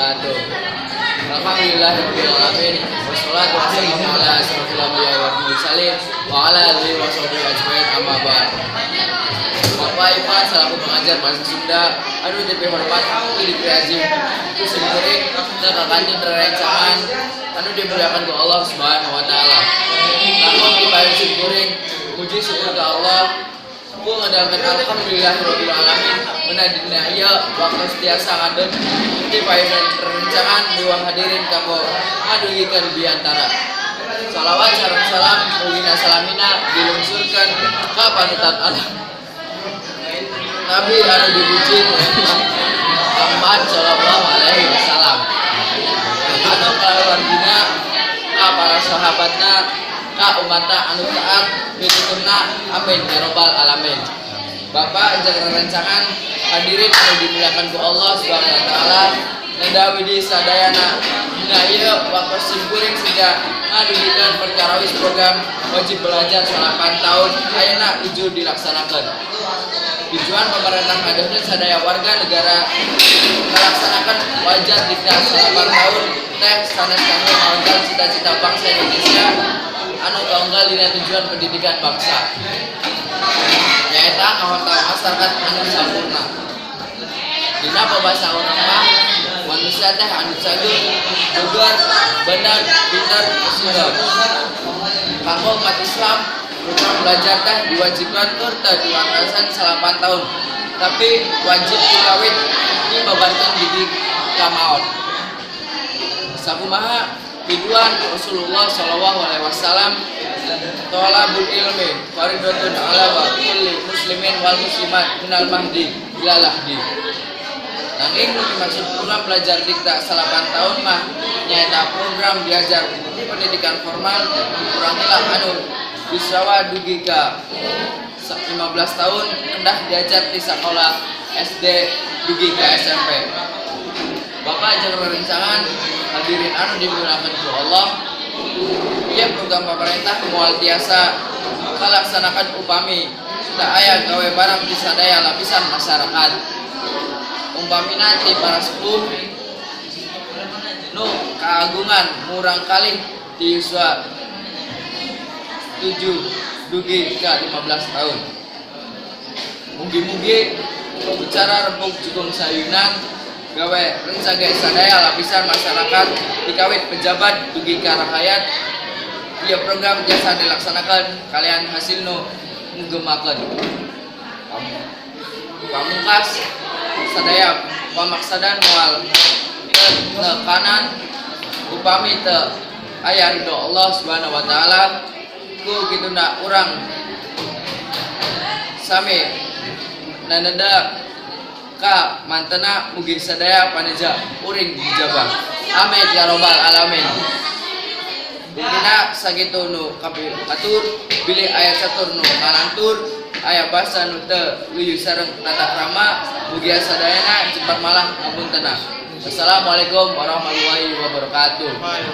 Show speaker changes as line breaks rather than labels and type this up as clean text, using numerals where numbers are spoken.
Wabarakatuh. Alhamdulillahirabbil alamin. Wassalatu wassalamu ala asyrofil anbiya'i wal mursalin wa ala alihi washabbihi ajmain, amma ba'd. Bapak Ivan selaku pengajar bahasa Sunda anu dipihormat ku dipiajing ku simkuring kakantun rerencangan anu dimuliakan ku Allah Subhanahu wa Taala. Langkung dipayun simkuring muji syukur ka Allah ku ngadalkeun alhamdulillahirabbil alamin meuna dina ieu waktu tiasa ngadeg di payunan rerencangan miwah hadirin kanggo ngadugikeun biantara. Salawat sareng salam mugina salamina dilungsurkeun ka panutan Allah, Nabi anu dipuji Muhammad sallallahu alaihi wasallam, anu kalawargina, ka para sahabatna, ka umatna anu taat pituturna, amin ya robbal alamin. Bapak jeung rerencangan, hadirin anu dimuliakan ku Allah Subhanahu wa Taala, Nanda Widi sadayana, dina ieu waktu simkuring seja ngadugikeun perkarawis program wajib belajar 9 tahun ayeuna nuju dilaksanakeun. Tujuan pemerintah ngadegkeun sadaya warga negara melaksanakan wajar diktat 9 tahun teh sanes kanggo ngawanggal cita-cita bangsa Indonesia anu kaunggal dina tujuan pendidikan bangsa, nyaeta ngahontal masyarakat anu sampurna. Dina pabasa urang mah manusia teh anu cageur, bugar, bener, pinter, sugeng. Kanggo umat Islam, program belajar teh diwajibkan tur teu diwatasan 9 tahun, tapi wajib dikawit dibabarkeun dugi ka maot. Sakumaha piduan Rasulullah sallallahu alaihi wasallam, "Thalabul ilmi faridatun ala kulli muslimin wal muslimat minal mahdi ila lahdi." Nanging nu dimaksud program belajar dikta 9 tahun mah nyaeta program diajar di pendidikan formal kurang heula anu yuswa dugi ka 15 tahun, kedah diajar di sekolah SD dugi ka SMP. Bapak jeung rerencangan, hadirin anu dimuliakan ku Allah, ieu program pemerintah moal tiasa kalaksanakan upami teu aya gawe bareng di sadaya lapisan masyarakat, umpamina ti para sepuh nu kagungan murangkalih di yuswa 7 dugi ka 15 tahun. Mugi-mugi bicara rembug jukung sayunan gawe rencage sadaya lapisan masyarakat, dikawit pejabat dugi ka rahayat, ieu program tiasa dilaksanakan kalian hasil nu nggemakeun. Pamungkas, sadaya pamaksadan moal kanan upami teu aya ridho Allah Subhanahu wa Taala. Ku kituna urang sami naneda ka mantena, mugi sadaya paneja uring dijabah, amin ya robbal alamin. Intina sakitu nu atur, bilih aya catur nu kalantur, aya basa nu teu luyu sareng tata krama, mugia sadayana jembar malah ngapuntena. Wassalamualaikum warahmatullahi wabarakatuh.